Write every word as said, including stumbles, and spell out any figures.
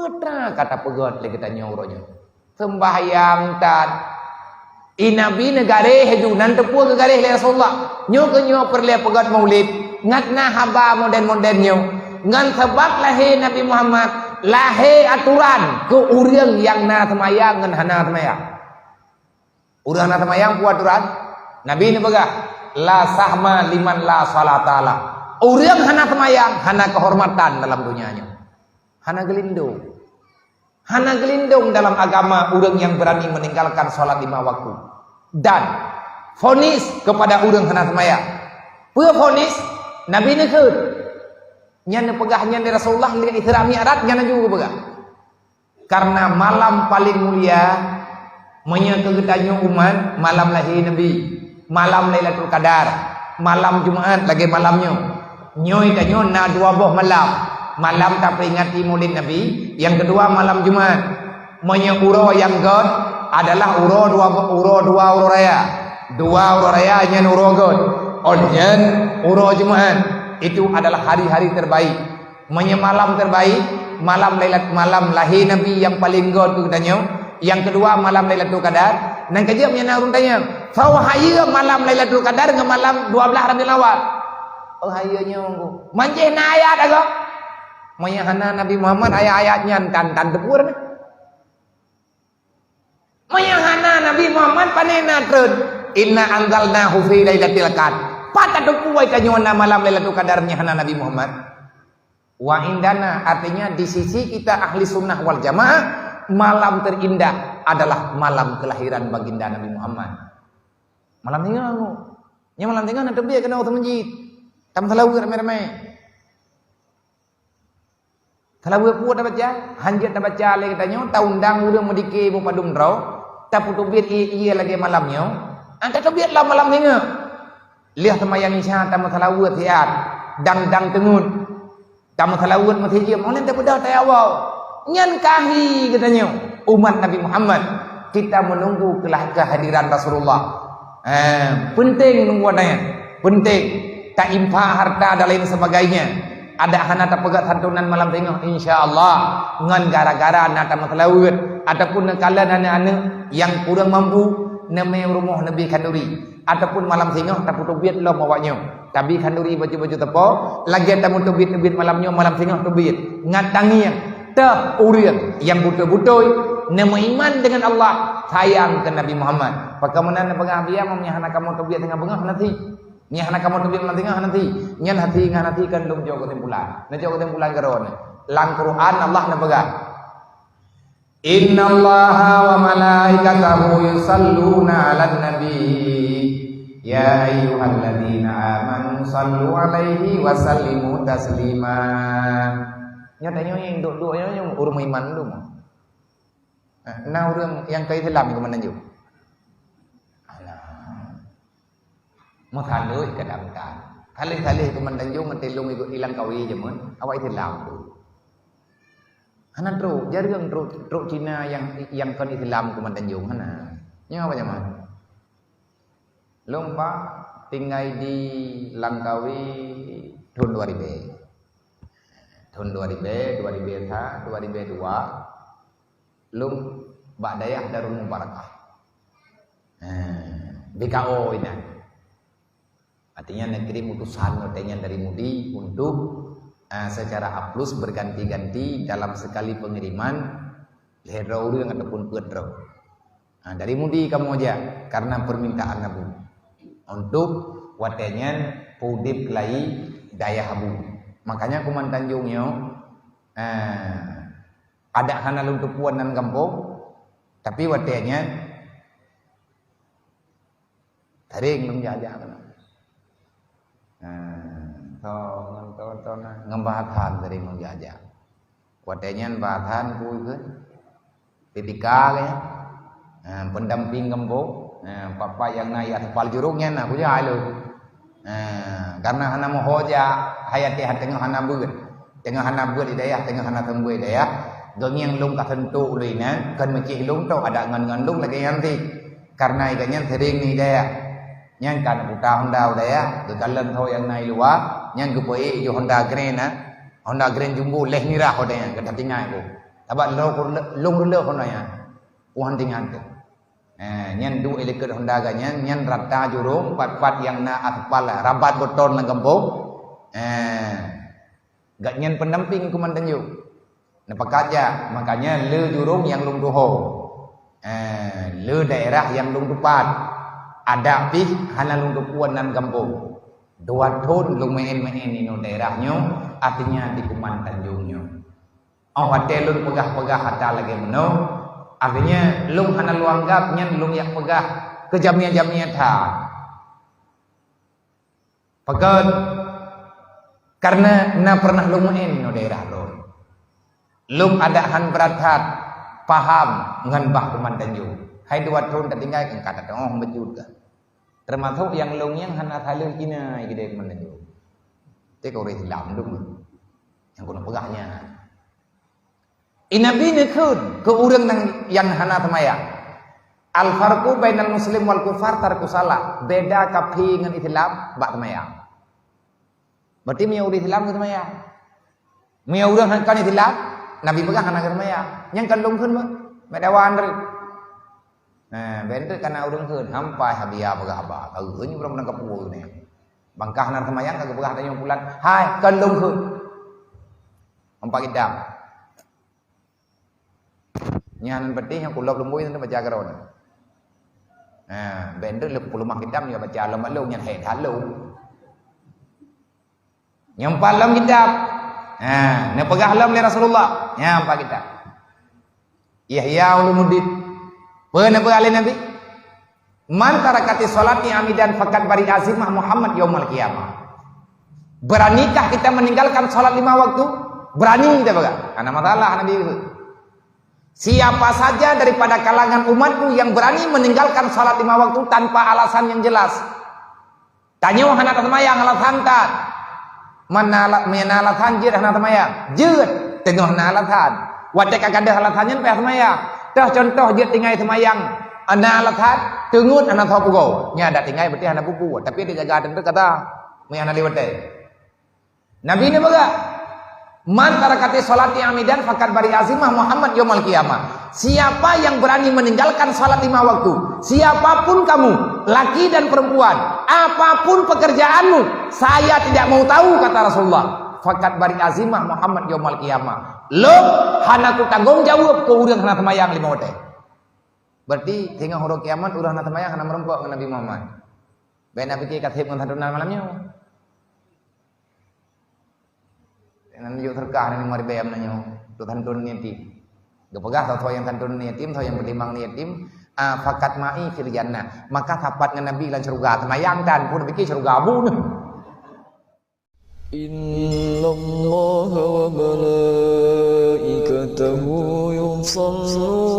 Peue teuma ka tapeugét lé geutanyoe uroe nyoe? Seumbahyang tan. I Nabi neugaréh laju, nan teupeue geugaréh lé Rasulullah. Nyoe keuh nyoe peureulée peugét Maulid, ngat na haba modern-modern nyoe. Ngon sabab lahé Nabi Muhammad, lahé aturan keu ureuëng nyang na seumayang ngon hana seumayang. Ureuëng hana seumayang peue aturan? Nabi neupeugah, "La sahma liman la salata lah." Ureuëng hana seumayang, hana keuhormatan dalam donya nyoe. Hana geulindong. Hana geulindong dalam agama ureuëng nyang beurani meuninggalkan salat lima waktu. Dan fonis kepada ureuëng hana seumayang. Peue fonis? Nabi neukheun. Nyan neupeugah nyan lé Rasulullah lé Isra Mi'raj nyan laju geupeugah. Karena malam paling mulia, meunyoe keu geutanyoe umat, malam lahé Nabi, malam Lailatul Qadar, malam Jumaat lagée malam nyoe. Nyoe tanyoe na dua boh malam. Malam taperingati Maulid Nabi, nyang keudua malam Jumaat. Meunyoe uroe nyang gét adalah uroe dua, uroe dua uroe raya. Dua uroe raya nyan uroe gét. Óh nyan uroe Jumaat. Itu adalah hari-hari terbaik. Meunyoe malam terbaik, malam Lailat-, malam lahé Nabi nyang paleng gét keu geutanyoe, nyang keudua malam Lailatul Qadar, nyang keujeuet meunyoe na ureuëng tanyong, "Soe hayeue malam Lailatul Qadar ngon malam dua blaih Rabiul Awal?" Oh, hayeue nyoe, Teungku. Manjeh na ayat agam. Meunyoe hana Nabi Muhammad, ayat-ayat nyan tan, tan teupeue na. Meunyoe hana Nabi Muhammad, pane na treun, "Inna anzalnahu fi lailatil qadr." Pat tateupeue tanyoe na malam Lailatul Qadar meunyoe hana Nabi Muhammad? Wa indana, artinya di sisi kita ahli sunnah wal jamaah, malam terindah adalah malam kelahiran baginda Nabi Muhammad. Malam singoh, nyoe malam singoh na teubiet keunoe u masjid. Tam salaweuet ramé-ramé. Salaweuet peue tabaca? Hanjeuet tabaca lé geutanyoe, taundang ureuëng meudike beupadum droe, tapeuteubiet ié-ié lagée malam nyoe. An tateubiet lom malam singoh. Lheueh seumayang Isya tameusalaweuet siat, dang-dang teungeut. Tameusalaweuet meuseujeuem, óh lheueh tapeugah tayue. Nyan kahi geutanyoe, umat Nabi Muhammad, kita menunggu kelah-, kehadiran Rasulullah. Eh, penting nunggu nyan, penting. Tainfak harta dan lain sebagainya. Adak hana tapeugah santunan malam singoh, insya Allah, ngon gara-gara na tameusalaweuet ataupun neukalon aneuk-aneuk nyang kurang mampu, neumé rumoh neubi khanduri. Ataupun malam singoh tapeuteubiet lom awak nyoe. Tabi khanduri baju-baju teupeu, lagée tameuteubiet-teubiet malam nyoe, malam singoh teubiet. Ngat tangieng, teuh ureuëng nyang beutôi-beutôi neumeuiman deungon Allah, sayang keu Nabi Muhammad. Pakon meunan neupeugah biya, meunyoe hana kamoe teubiet teungoh beungoh, hana thi. Meunyoe hana kamoe teubiet malam singoh, hana thi. Nyan hana thi ngon hana thi kon lom jok keusimpulan. Neujok keusimpulan keudroe nyoe. Lam Quran Allah neupeugah, "Innallaha wa malaikatahu yusalluna 'alan nabi. Ya ayyuhalladzina amanu sallu 'alaihi wa sallimu taslima." Nyoe tanyoe nyang duek-duek nyoe, nyoe ureuëng meuiman dum. Na ureuëng nyang ka Islam keumandan jih? Hana. Meusaleuet ka dangka. Saleh-saleh keumandan jih ngon tilong ikot ilang kawi jameun, awak Islam tu. Hana trok, jareueng trok, trok Cina nyang, nyang kon Islam keumandan jih, hana. Nyoe apa jameun? Lôn pat tinggai di Langkawi thôn dua ribèe. Thôn dua ribèe, dua ribèe sa, dua ribèe dua, lôn bak dayah Darul Mubarakah. Eh, B K O inan. Artinya, neukirim utusan watèe nyan dari Mudi untuk, eh, secara aplus berganti-ganti dalam sekali pengiriman, lhèe droe ureueng ataupun peuet droe. Ha, dari Mudi kamoe jak karena permintaan Abu. Untuk watèe nyan peudép lai dayah Abu. Makanya kuman Tanjong nyoe, eh, adak hana lôn teupuan nan gampông, tapi watèe nyan sering lôn jak-jak keunoe. Nah, so ngon, ngon, ngon, ngon Bah Adhan sering lôn jak-jak. Watèe nyan Bah Adhan peue kheun? P P K kheun. Nah, pendamping gampông. Nah, pat-pat nyang na i aspal jurông nyan na kujak lôn. Nah, karena hana meuho jak, hai até teungoh hana beuet. Teungoh hana beuet di dayah, teungoh hana seumeubeuet di dayah. Geungieng lôn ka seuntok lôn inan, kon meucéh lôn tok, adak ngon-ngon lôn lagèe nyan cit. Karena i gobnyan sering di dayah. Nyan ka neuputa Honda u dayah, geukalon tho nyang na i luwa, nyan geupeuék ju Honda Grand na. Honda Grand Jumbo lhèe mirah watèe nyan, ka tatingai ku. Sabab lôn reuleuh, lôn reuleuh Honda nyan. Tuhan tinggai teuh. Eh, nyan duek likot Honda geuh nyan, nyan rata jurông, pat-pat nyang na aspal, rabat beton lam gampông. Eh, geuh nyan pendamping Kuman Tanjong. Neupakat jak, makanya le jurông nyang lôn tuho. Eh, le daerah nyang lôn tupat. Adak pih hana lôn tupeue nan gampông. Dua thon lôn meu'en-meu'en inoe daerah nyoe, artinya di Kuman Tanjong nyoe. Óh watèe lôn peugah-peugah atra lagèe meunoe, artinya lôn hana lôn anggap nyan lôn jak peugah keu jamia-jamia that. Pakon? Karena na pernah lôn meu'en inoe daerah lôn. Lôn adak han brat that paham ngon bah Kuman Tanjong. Hai dua thon tatinggai keu ka tateu'oh beujeuet kah. Teumasok nyang lôn nyang hana saleuem Cina keudéh Kuman Tanjong. Teuka ureueng Islam dum. Nyang keuneuk peugah nyan. I Nabi neukheun keu ureueng nyang, nyang hana seumayang. Al-farqu bainal muslim wal kufar tarkus shalah. Beda kafé ngon Islam bak seumayang. Berarti meunyoe ureueng Islam geuseumayang. Meunyoe ureueng hana Islam, Nabi peugah hana geuseumayang. Nyang ka lôn kheun meuh, bèk dawa andeuet. Nah, bèk andeuet kana ureueng kheun, hampai Habia peugah haba. Ka ureueng nyoe ureueng meunan kapuwoe nyoe. Bangkah hana seumayang ka geupeugah tanyoe pulan, "Hai, ka lôn kheun." Hampai kitab. Nyan penting nyang kulop lumboi tu baca keudroe. Ha, bèk tu lé peuleumah kitab nyoe baca lom maklum nyan hai that lom. Nyang pat lom kitab. Ha, neupeugah lom lé Rasulullah. Nyang pat kitab. Ihya Ulumuddin. Peue neupeugah lé Nabi? "Man tarakati sholati amidan faqad bari'a zimmah Muhammad yaumal qiyamah." Beranikah kita meninggalkan sholat lima waktu? Berani kita peugah. Hana masalah Nabi. Siapa saja daripada kalangan umatku yang berani meninggalkan sholat lima waktu tanpa alasan yang jelas. Tanyoe hana taseumayang alasan that. Mana ala-, meunyo na alasan jeuet hana seumayang? Jeuet, teungoh na alasan. Watèe ka gadôh alasan nyan payah seumayang. Toh contoh jeuet tinggai seumayang, na alasan, teungeut hana soe pugoe. Nyan adak tinggai berarti hana peue-peue, tapi dijaga teuntèe kata meunyo hana lé watèe. Nabi neupeugah, "Man tarakati sholati amidan faqad bari'a zimmah Muhammad yaumal qiyamah." Siapa yang berani meninggalkan salat lima waktu, siapapun kamu, laki dan perempuan, apapun pekerjaanmu, saya tidak mau tahu, kata Rasulullah. "Faqad bari'a zimmah Muhammad yaumal qiyamah." Lôn hana kutanggong jaweueb keu ureueng hana seumayang lima watèe. Berarti teungoh uroe kiamat ureueng hana seumayang hana meurumpok ngon Nabi Muhammad. Bèk na pike ka seb ngon santunan malam nyoe. Nan yuk seudeukah nibak ribèe nyoe, untuk santunan yatim. Geupeugah soe-soe nyang santunan yatim, soe nyang peutimang yatim, ah, "Faqad ma'i fil jannah." Maka sapat ngon Nabi lam syeuruga, seumayang tan pun pike syeuruga bu nyoe. Innallaha wa malaikatahu yusalluna